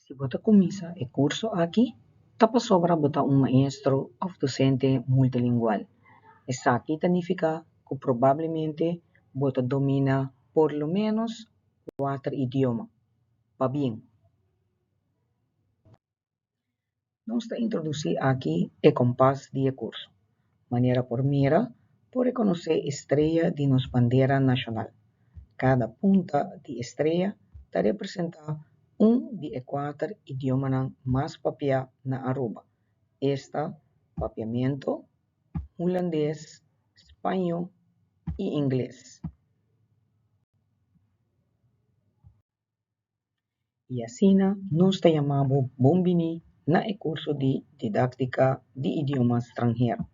Si bo ta kuminsá e kurso aki, ta pasobra bo ta un maestro òf dosente multilingual. Esaki ta nifiká ku probablemente bo ta dominá por lo ménos kuater idioma. Pabien! Nos ta introdusí aki e kompas di e kurso. Manera por mira, por rekonosé e strea di nos bandera nashonal. Kada punta di e strea ta representá un di e kuater idiomanan mas papiá na Aruba, esta Papiamento, Hulandes, Spañó i Ingles. I asina nos ta yama bo bon bini na e kurso di Didáktika di Idioma Stranhero.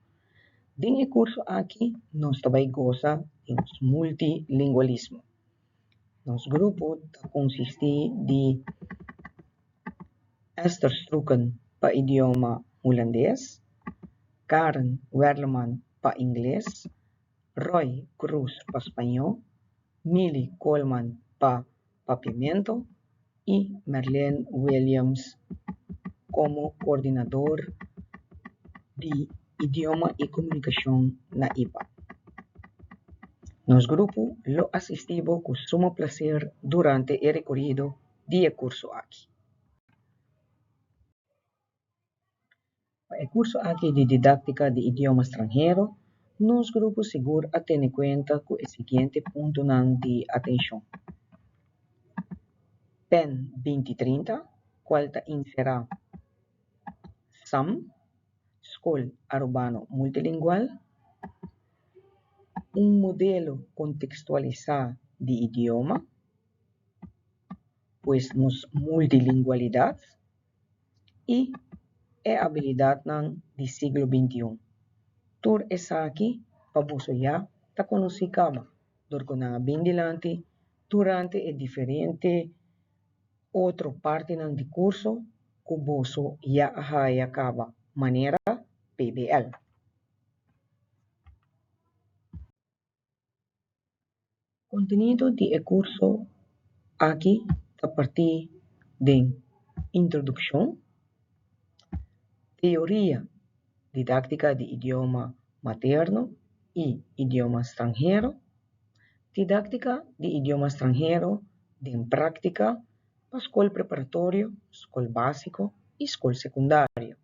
Den e kurso aki nos ta bai gosa di nos multilingualismo. Nos grupo ta konsistí di Esther Struken pa idioma hulandes, Karen Werleman pa ingles, Roy Cruz pa spañó, Milly Koolman pa Papiamento y Merlene Williams como coordinador di idioma y comunicacion na ipa. Nos grupo lo asisti bo cu sumo placer durante e recorido di e curso aki. Pa e curso aki di didactica di idioma stranhero, nos grupo sigur a tene cuenta cu e siguiente puntonan di atencion. Pen binti trinta, cual ta encera sam, Scol Arubano Multilingual, un modelo contextualisa di idioma, pues nos multilingualidad, i e abilidatnan di siglo bintiun. Tur esaki pa boso ya ta konosí kaba dor ku nan a bin dilanti durante e diferente otro partinan di kurso ku boso ya a haya kaba manera PBL. Kontenido di e kurso aki ta partí den introdukshon, teoria, didáktika di idioma materno i idioma stranhero, didáktika di idioma stranhero den práktika pa skol preparatorio, skol básiko i skol sekundario.